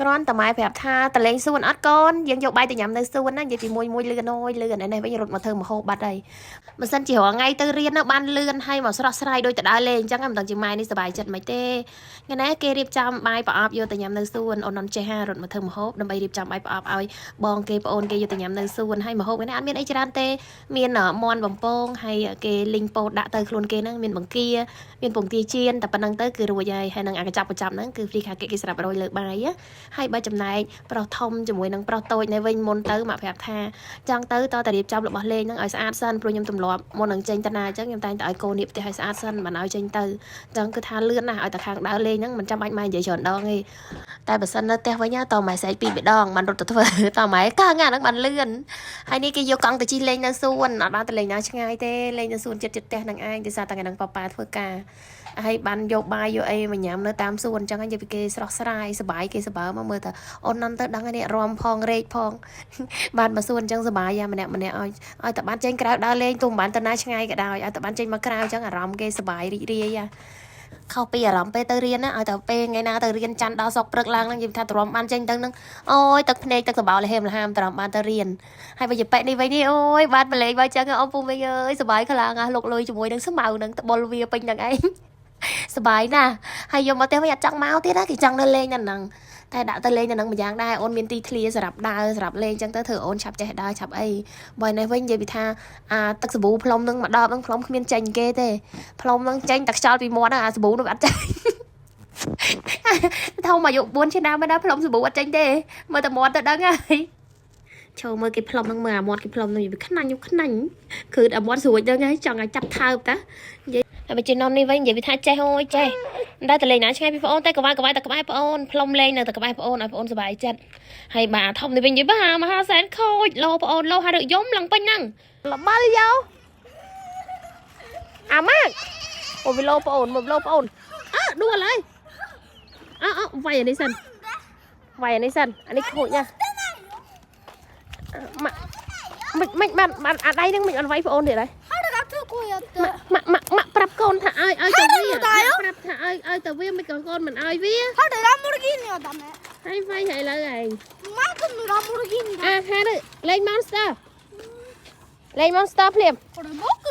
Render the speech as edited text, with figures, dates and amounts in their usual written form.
គ្រាន់តែម៉ែប្រាប់ថាតលេងសួនអត់កូនយើងយកបាយទៅញ៉ាំនៅសួនណានិយាយពីមួយមួយលឿនអូយលឿនឯនេះវិញរត់មកធ្វើម្ហូបបាត់ហើយបើសិនជារាល់ថ្ងៃទៅរៀនណាបានលឿនហើយមកស្រស់ស្រាយដូចទៅដើរលេងអញ្ចឹងមិនដឹងជាម៉ែនេះសប្បាយចិត្តមិនទេថ្ងៃនេះគេរៀបចំបាយប្រអប់យកទៅញ៉ាំនៅសួនអូនននចេះហារត់មកធ្វើម្ហូបដើម្បីរៀបចំបាយប្រអប់ឲ្យបងគេប្អូនគេយកទៅញ៉ាំនៅសួនហើយម្ហូបថ្ងៃនេះអត់មានអីច្រើនទេមានមាន់បំពងហើយគេលីងពោតដាក់ទៅខ្លួនគេហ្នឹងមានបង្គាមានពងទាចៀនតែប៉ុណ្្នឹងទៅគឺរួចហើយហើយនឹងអាកញ្ចប់កញ្ចប់ហ្នឹងគឺហ្វ្រីខាគេគេស្រាប់រយលើបាយណា ហើយបើចំណែកប្រុសធំជាមួយនឹងប្រុសតូចនៅវិញមុនទៅមកប្រាប់ថាចង់ទៅតតែរៀបចំរបស់លេងហ្នឹងឲ្យស្អាតសិនព្រោះខ្ញុំទម្លាប់មុននឹងចេញទៅណាអញ្ចឹងខ្ញុំតែងតែឲ្យកូនរៀបផ្ទះឲ្យស្អាតសិនមិនឲ្យចេញទៅអញ្ចឹងគឺថាលឿនណាស់ឲ្យតែខាងដើរលេងហ្នឹងមិនចាំបាច់ម៉ែនិយាយច្រើនដងទេតែបើសិននៅផ្ទះវិញតម៉ែស្រែកពីរដងបានរត់ទៅធ្វើតម៉ែកាងាហ្នឹងបានលឿនហើយនេះគេយកកង់ទៅជិះលេងនៅសួនអត់បានទៅលេងណាឆ្ងាយទេលេងនៅសួនចិត្តចិត្តផ្ទះហ្នឹងឯងដោយសារតែថ្ងៃហ្នឹងប៉ាប៉ាធ្វើការ ហើយបានយកបាយយកអីមកញ៉ាំនៅតាមសួនអញ្ចឹងហើយនិយាយពីគេស្រស់ស្រាយសប្បាយគេសបើមកមើលថាអូននន់ទៅដឹងហើយនេះរំផងរែកផង បានមកសួនអញ្ចឹងសប្បាយយ៉ាម្នាក់ម្នាក់ឲ្យឲ្យតែបានចេញក្រៅដើរលេងទោះមិនបានទៅណាឆ្ងាយក៏ដោយឲ្យតែបានចេញមកក្រៅអញ្ចឹងអារម្មណ៍គេសប្បាយរីករាយយ៉ាខុសពីអារម្មណ៍ពេលទៅរៀនណាឲ្យតែពេលថ្ងៃណាទៅរៀនច័ន្ទដល់សុកព្រឹកឡើងហ្នឹងនិយាយថាទ្រាំបានចេញទៅហ្នឹងអូយទឹកភ្នែកទឹកសបោលហេមលហាមទ្រាំបានទៅរៀនហើយបើជាប៉ែនេះវិញនេះអូយបានប្រឡែងមកអញ្ចឹងអ៊ំពូមីងអើយសប្បាយខ្លាំងណាស់លុកលុយជាមួយនឹងស្មៅនឹងត្បុលវាពេញហ្នឹងឯង សប្បាយណាស់ហើយយកមកផ្ទះវិញអត់ចង់មកទៀតណាគេចង់នៅលេងនៅហ្នឹងតែដាក់ទៅលេងនៅហ្នឹងម្យ៉ាងដែរអូនមានទីធ្លាសម្រាប់ដើរសម្រាប់លេងអញ្ចឹងទៅធ្វើអូនឆាប់ចេះដើរឆាប់អីបើនេះវិញនិយាយពីថាអាទឹកសាប៊ូផ្លុំនឹងមកដបហ្នឹងផ្លុំគ្មានចេញគេទេផ្លុំហ្នឹងចេញតែខ្យល់ពីមាត់ហ្នឹងអាសាប៊ូនោះអត់ចេញ ធំអាយុ4ឆ្នាំហើយណាផ្លុំសាប៊ូអត់ចេញទេមើលតែមាត់ទៅដឹងហើយចូលមើលគេផ្លុំហ្នឹងមើលអាមាត់គេផ្លុំហ្នឹងវាខ្នាញ់ខ្នាញ់គឺអាមាត់ស្រួចហ្នឹងហើយចង់ឲ្យចាប់ថើបតានិយាយហើយបើជានំនេះវិញនិយាយពីថាចេះអូយចេះមិនដែលតលេងណាឆ្ងាយពីប្អូនតែកវ៉ាកវ៉ាតែក្បែរប្អូនផ្លុំលេងនៅតែក្បែរប្អូនឲ្យប្អូនសប្បាយចិត្តហើយបាទធំនេះវិញនិយាយបាទមហាសែនខូចលោប្អូនលោហើយរយំឡើងពេញហ្នឹងលបលយោអាម៉ាក់អូវាលោប្អូនមកលោប្អូនអើដួលហើយអើអើវាយអានេះសិនវាយអានេះសិនអានេះខូចណាស់ម៉ាក់មិនមិនបានបានអាដៃហ្នឹងមិនអត់វាយប្អូនទៀតហើយ 하루가 ម៉ាក់ម៉ាក់ម៉ាក់ម៉ាក់ប្រាប់កូនថាឲ្យឲ្យទៅវាប្រាប់ថាឲ្យឲ្យទៅវាមិនក៏កូនមិនឲ្យវា 하루 람보르기니야 다음에 ហើយវាយហើយឥឡូវឯង 만큼 람보르기니 អាហារលេង Monster លេង Monster ភ្លាម 그래 먹